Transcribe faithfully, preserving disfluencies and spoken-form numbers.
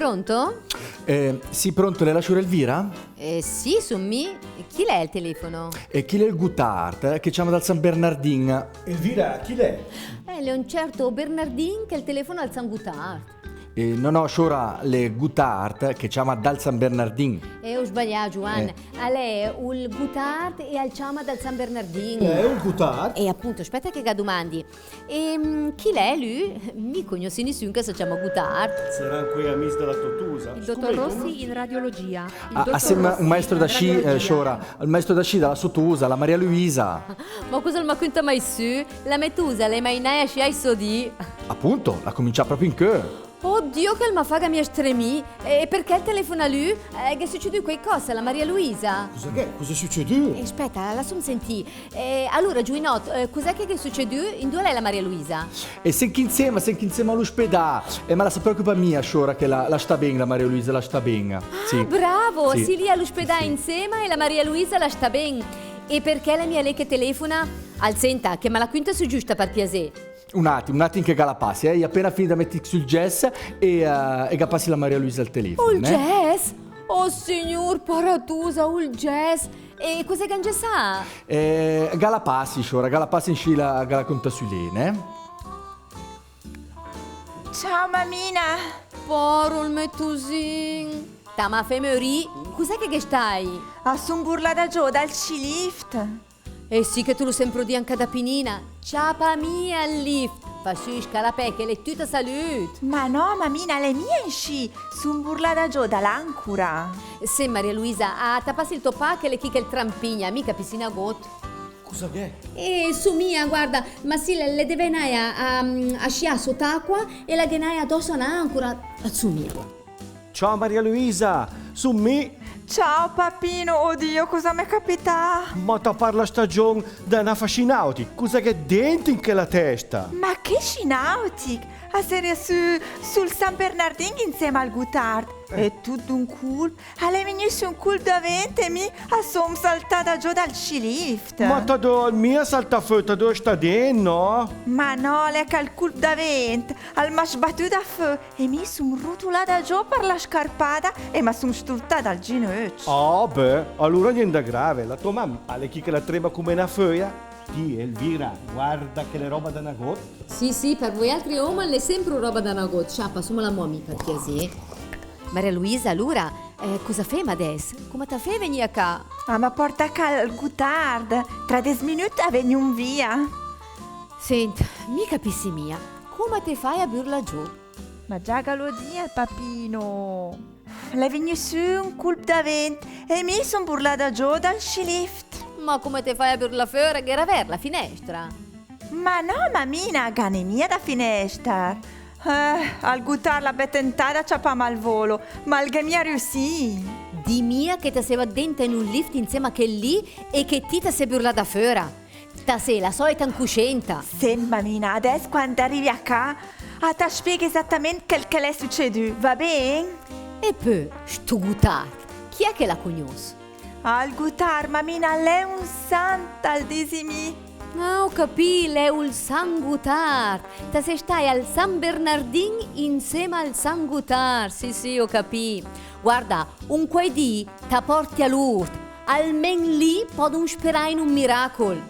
Pronto? Eh, sì, pronto, l'è la sciura Elvira? Eh, sì, sun mi. Chi l'è al telefono? E chi l'è? Il Gutard, che ciama dal San Bernardin. Elvira, chi l'è? Eh, l'è un certo Bernardin che el telefona al San Gutard. Eh, no, no, sciura, l'è Gutard, che ciama dal San Bernardin. Eh, ho sbagliato, Giuan. Eh. L'è ul Gutard e al ciama dal San Bernardin. Eh, ul Gutard. E appunto, speta che ga dumandi. Ehm, chi l'è lü? Mi cognossi nisün che se ciama Gutard. Saran quei amis della to tusa. Il dottor Rossi in radiologia. Ah, ah, sì, ma un maestro da sci, eh, sciura. Il maestro da sci della so tusa, la Maria Luisa. Ma cosa el ma cunta mai sü? La me tusa l'è mai naia a scià i so dì. Appunto, l'ha comincià proprio incö. Oddio, che el ma faga mia stremì. E perché el telefona lü? Eh, gh'è sücedü quaicoss a la Maria Luisa? Cosa gh'è? Cosa è sücedü? Eh, speta, lassum sentì. Eh, alura, giuinott, eh, cos'è che gh'è sücedü? Indua l'è la Maria Luisa? E sem chì insema, sem chì insema a l'ospedà. Eh, ma la se preocupa mia, sciura, che la, la sta ben, la Maria Luisa, la sta ben. Ah, sì. Bravo! Sì. Si lì a l'ospedà insema e la Maria Luisa la sta ben. E perché l'è mia lee che telefona? Al senta, che ma la cunta sü giusta, par piasè. Un attim, un attim che ga la passi, eh. Ho appena finì da metter sul gess e, eh, e ga passi la Maria Luisa al telefono, eh. Ul gess? Oh signur, pora tusa, ul gess. E cos'è che gh'è ingessà? Eh, ga la passi, sciura, ga la passi, inscì la, ga la cunta sü lee, eh. Ciao, mamina. Poro ul me tusin. Ta ma fee mörì, cos'è che gh'è stai? A sun burlada giò dal scilift. E sì che tu l'hoo sempru dì anca da pinina, ciapa mia ul lift, fa sü i scalapè che l'è tüta salüt. Ma no, mamina, l'è mia inscì, sun burlada giò da l'ancura. Sì, Maria Luisa, ah, ta passi il to pà che l'è chì che el trampigna, mi capissi nagott. Cosa gh'è? Eh, sun mia, guarda, ma sì, l'è, l'è de vee naia a, a, a scià sott'acqua e la gh'è naia adoss a un'ancura, a sun mia. Ciao Maria Luisa, sun mi. Ciao papino, oddio, cosa m'è capità? Ma ta par la stagion da nà a fà sci nautic, cosa gh'è dent in chela testa? Ma che sci nautic? A seria sü sul San Bernardin insema al Gutard. Eh. E tüt d'un culp, a l'è vegnü sü un culp da vent e mi a som saltada giò dal scilift. Ma ta döv mia saltà fö, ta döv stà dent, no? Ma no, l'è che al culp da vent al m'ha sbatüda fö e mi sun rutulada giò par la scarpada e ma sun sturtada al ginöcc. Ah, beh, alura nient da grave. La to mam a l'è chì che la trema cume na föia. Ti, Elvira, guarda che l'è roba da nagott. Sì, sì, par vuialtri omm l'è sempru roba da nagott. Sciapa, suma la momi, par piasè. Maria Luisa, alura, eh, cosa fem adess? Cume ta fee a vegnì a cà? Ah, ma porta a cà al Gutard. Tra des minüt a vegnum via. Sent, mi capissi mia, cume te fai a burlà giò? Ma già ga l'hoo dii al papino. L'è vegnü sü un culp da vent e mi sun burlada giò dal scilift. Ma cume te fai a burlà föra? Gh'era vert la finestra? Ma no, mamina, ga n'è mia da finester. Eh, al Gutard l'ha bè tentà da ciapam al volo, ma al gh'è mia riüssii. Dì mia che ta sevet dent in un lift insema a chel lì e che ti ta see burlada föra. Ta see la solita incuscienta. Sent, mamina, adess quand arivi a cà, a ta spieghi esatament chel che l'è sücedü, va ben? E pö, stu Gutard, chi è che l'ha cugnoss? Ah, al Gutard, mamina, l'è un sant, al disi mi. Ah, hoo capii, l'è ul San Gutard. Ta see stai al San Bernardin insema al San Gutard. Sì, sì, hoo capii. Guarda, un quai dì ta porti a Lourdes. Almen lì podum sperà in un miracul.